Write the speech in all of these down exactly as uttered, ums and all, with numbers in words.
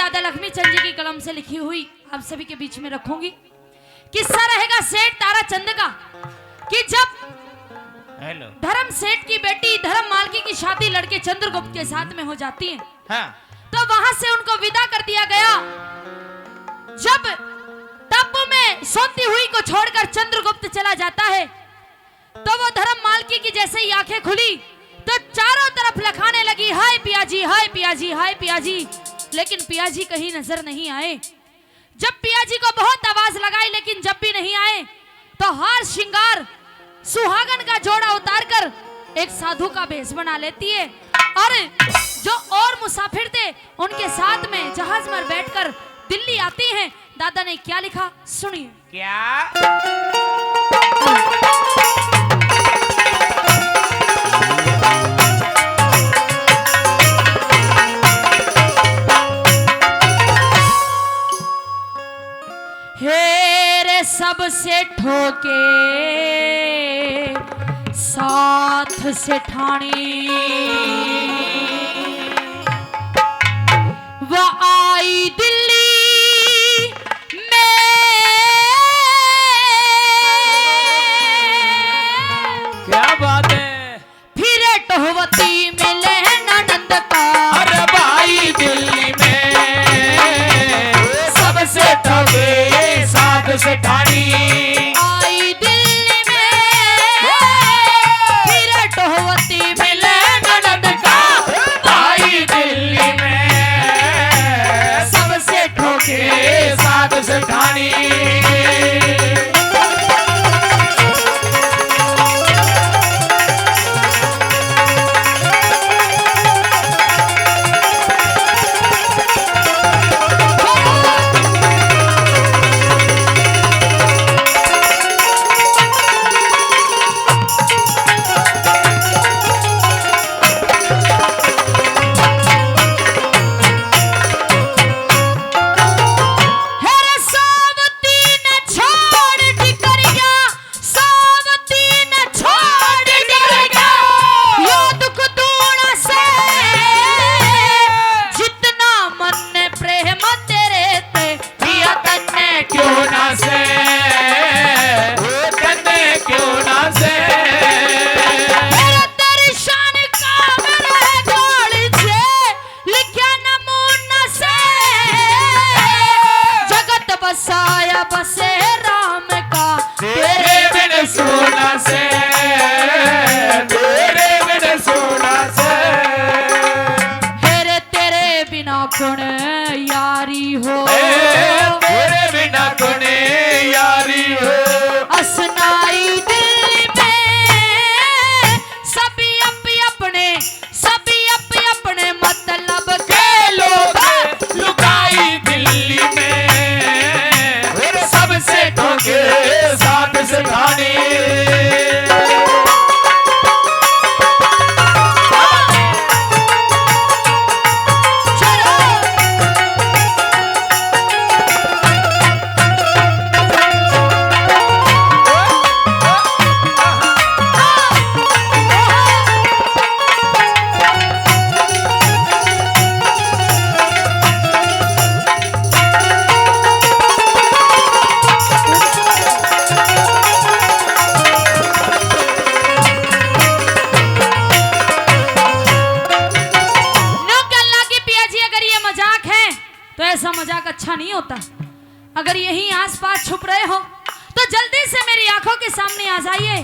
दादा लक्ष्मी चंद जी की कलम से लिखी हुई आप सभी के बीच में रखूंगी। किस्सा रहेगा सेठ तारा चंद का कि जब हेलो। धर्म सेठ की बेटी धर्म मालकी की शादी लड़के चंद्रगुप्त के साथ में हो जाती है, हाँ। तो वहां से उनको विदा कर दिया गया। जब टापू में सोती हुई को छोड़कर चंद्रगुप्त चला जाता है, तो वो धर्म मालकी की जैसे ही आंखें खुली तो चारों तरफ लखाने लगी, "हाय पिया जी, हाय पिया जी, हाय पिया जी।" लेकिन पिया जी कहीं नजर नहीं आए। जब पिया जी को बहुत आवाज लगाई, लेकिन जब भी नहीं आए, तो हार श्रृंगार सुहागन का जोड़ा उतारकर एक साधु का भेष बना लेती है। और जो और मुसाफिर थे, उनके साथ में जहाज में बैठकर दिल्ली आती हैं। दादा ने क्या लिखा, सुनिए। क्या? हेरे सबसे ठोके साथ सेठानी, वो आई दिल्ली में। क्या बात है। फिर टोहवती मिले ननंद का। अरे भाई दिल्ली में सबसे ठगे साथ सेठानी। आई दिल्ली में फिर टोहवती मिले ननंद का। आई दिल्ली में सबसे ठोगे साथ सेठानी। सावती न छोड़ डर गया, यो दुख दूना से। जितना मन ने प्रेम तेरे ते, दिया तन्ने क्यों ना से, ओ तन्ने क्यों ना से। तेरा दर्शन का मेरे गाल से, लिखा नमूना से। जगत बसाया बसे राम का, तेरे बिन सोना से, तेरे बिन सोना से। हेरे तेरे बिना कुण यारी हो, ए, तेरे बिना कुण यारी हो। असनाई दिल में सभी अप अपने, सभी अप अपने मतलब के लोग लुकाई दिल्ली में, सबसे ठोके साथ सेठानी। न्यू कहने लगी, "पिया जी, अगर ये मजाक है तो ऐसा मजाक अच्छा नहीं होता।" अगर यहीं आसपास छुप रहे हो तो जल्दी से मेरी आंखों के सामने आ जाइए,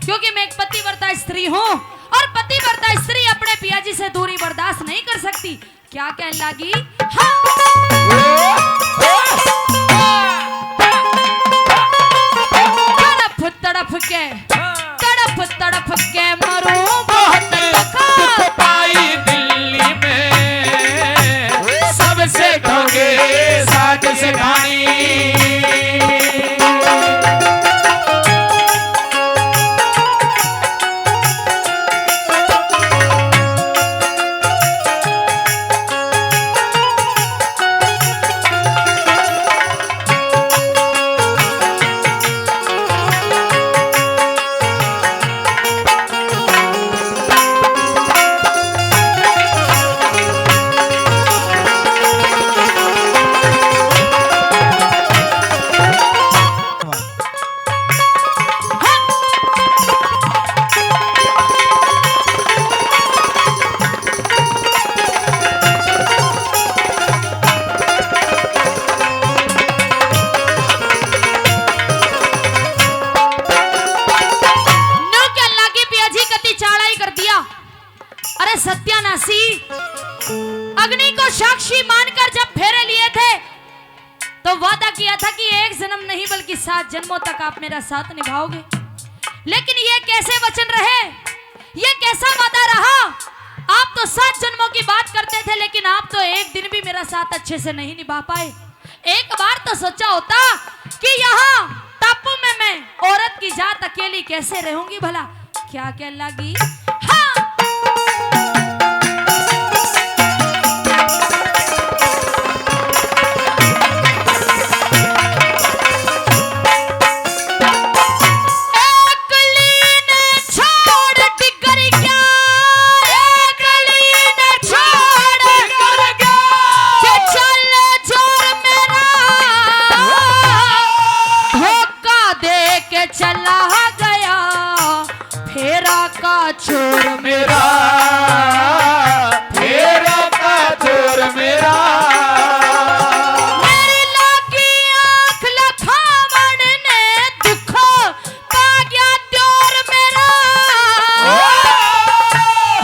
क्योंकि मैं एक पतिव्रता स्त्री हूँ और पतिव्रता स्त्री अपने पिया जी से दूरी बर्दाश्त नहीं कर सकती। क्या कहने लगी? हाँ। तड़फ तड़फ के, तड़फ तड़फ के मरूं बहुत दुख पाई दिल्ली में, सबसे ठोके साथ सेठानी। तो वादा किया था कि एक जन्म नहीं बल्कि सात जन्मों तक आप मेरा साथ निभाओगे, लेकिन ये कैसे वचन रहे, ये कैसा वादा रहा? आप तो सात जन्मों की बात करते थे, लेकिन आप तो एक दिन भी मेरा साथ अच्छे से नहीं निभा पाए। एक बार तो सोचा होता कि यहाँ टापू में मैं औरत की जात अकेली कैसे रहूंगी भला। क्या कहने लगी? हाँ। एकली ने छोड़ डिगर गया, एकली ने छोड़ डिगर गया। चल जोर मेरा, धोखा दे के चला गया। फेरा का चोर मेरा, फेरा का चोर मेरा। मेरी लागी आँख लखावण ने दुख पा गया द्योर मेरा।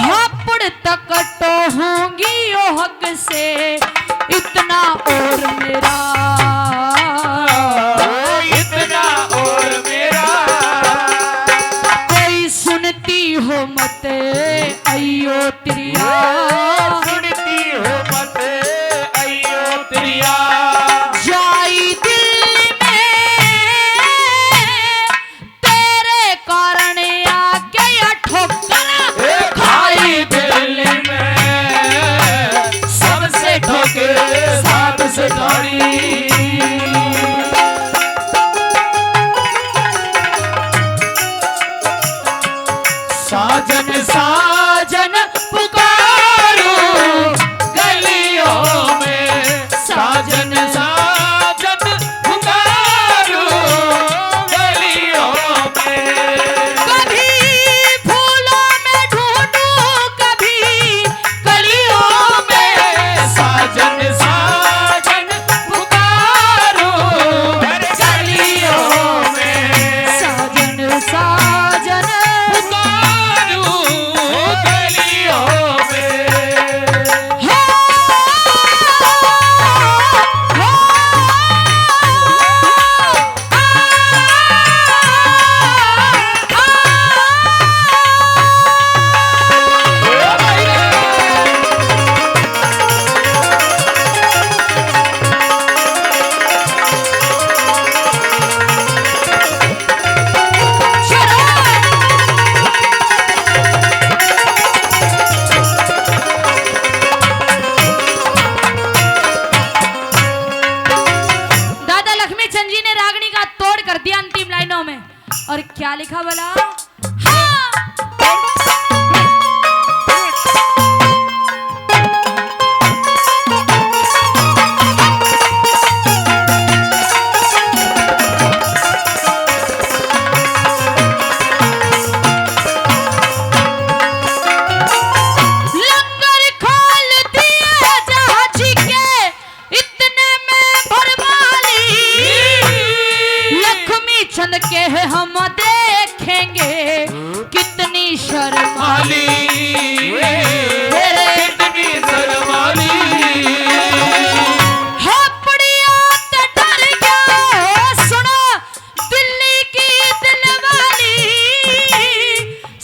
हापड़ तक टोहूंगी ओ हक से इतना और मेरा, इतना और मेरा। कोई सुनती हो मत अयो त्रिया, सुनती हो मत अयो त्रिया। जाई दिल में तेरे कारण आके या ठोकर ए खाई दिल्ली में, सबसे ठोके सात से ठाड़ी। साजन साजन पुकारूं गलियों में, साजन साजन पुकारूं गलियों में। कभी फूलों में ढूंढूं, कभी कलियों में। साजन साजन पुकारूं गलियों में। साजन साजन पुकारूं गलियों में। दादा लक्ष्मी चंद जी ने रागनी का तोड़ कर दिया अंतिम लाइनों में। और क्या लिखा भला? हाँ। लंगर खोल दिए जहाज के, इतने में भरमाली लक्ष्मी चंद के हम देखेंगे, कितनी शर्माली, कितनी शर्माली। हापड़िया ते डर गया, सुनो दिल्ली की दिलवाली,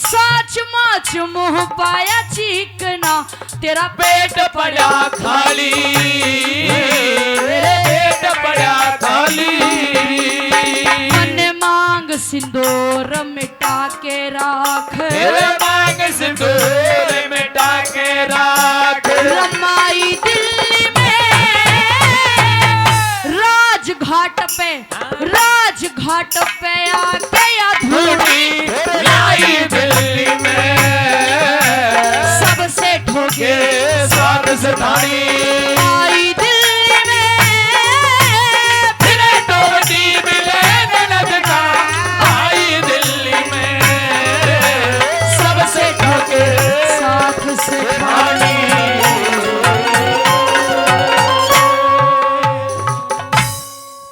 सचमुच मुंह पाया चिकना, तेरा पेट पड़ा खाली, पेट पड़ा खाली। मन मांग सिंदूर मिटा के राख, तेरे मांग सिंदूर मिटा के राख। रमाई दिल्ली में राजघाट पे, राजघाट पे आके या धूड़ी लाई दिल्ली में, सबसे ठोके ये सात से ठाड़ी। आई दिल्ली में फिर टोटी मिले न लगता, आई दिल्ली में सबसे ठोके सात से